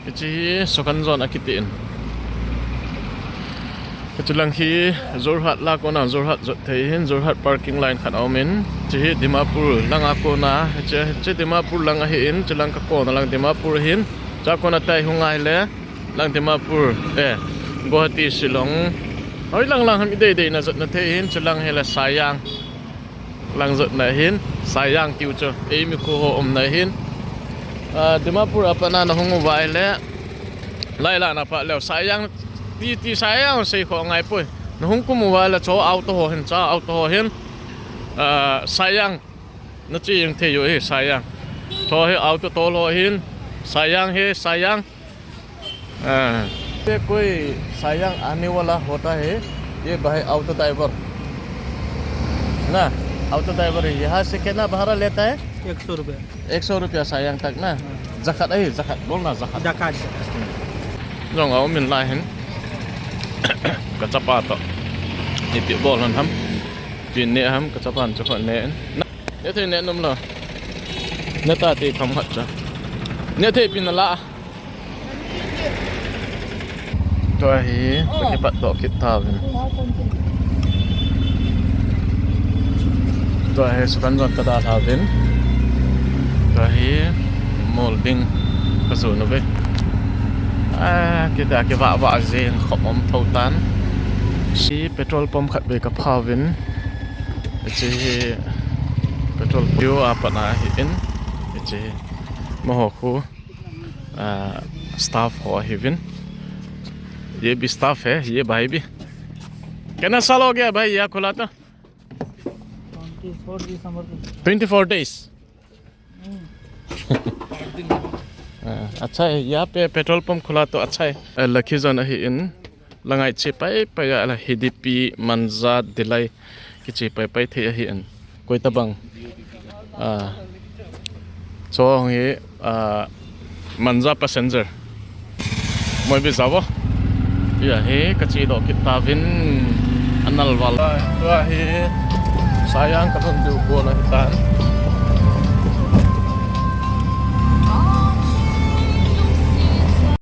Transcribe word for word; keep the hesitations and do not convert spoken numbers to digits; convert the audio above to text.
Hiche hi Sukanjon akiti in. Hiche lang hi Jorhat lang kona Jorhat jot thei hin, Jorhat parking line khat aumin. Hiche hi Dimapur lang a kona, hiche, hiche Dimapur lang ahin, hiche lang ka kona lang Dimapur ahin. Hiche a kona tai hung ahile lang Dimapur, eh, Guwahati, Shillong. Hoi lang lang ham idei dei na jot na thei hin, hiche lang hile Saiyang. Lang jot na hin, Saiyang tiu chu, eimi kho ho umna hin. Ah, Dimapur a pat na nahung uva ahile, lai la na pha leu, Saiyang, ti, ti Saiyang sei kho ngai poi. Nahung kum uva ahile, chu auto ho hin, chu auto ho hin, ah, Saiyang nache jeng thei u ahi, Saiyang. Chu hi auto tol ho hin, Saiyang hi, Saiyang. हाँ। ये कोई सायंग आने वाला होता है, ये भाई auto driver, है ना? ऑटो ड्राइवर है। यहाँ से कितना भाड़ा लेता है? एक सौ रुपया। एक सौ रुपया सायंग तक ना? हाँ। Jakhat है, Jakhat, बोलना Jakhat। Jakhat। Jong aumin lai hin. Ka chapa toh. Ipi bol hon ham. Ipi ne ham, ka chapa chu ne. Na, ne thei ne nom lo. Ne ta ti kham khat cha. Ne thei pi na la. Tua hi, ka kipat doh kit tauvin. Tua hi, Sukanjon ka dalha uvin. Tua hi, mol ding ka jon uve. Ah, kita kivah vah jeng khop um tho tan. Si petrol pump khat vei ka pha uvin. Hiche hi petrol pump a pat na ahin. Hiche hi, amaho khu, ah, staff ho ahiuvin. ये भी staff है, ये भाई भी। कितना साल हो गया भाई यहाँ खुला तो? ट्वेंटी फ़ोर दिसंबर को। Twenty four days। हम्म। हाँ, अच्छा है, यहाँ पे पेट्रोल पंप खुला तो अच्छा है। Eh, Lakhijan ahin, la ngaiche pai pai a la Hidipi, Manja, Dillai, kiche pai pai thei ahin. Koi tabang. Ah. Chu hi, ah, Manja passenger. Moi bi jao. Tua hi, ka che doh kit tauvin, anal val. Tua hi, Saiyang ka lhun diu kon ahitan.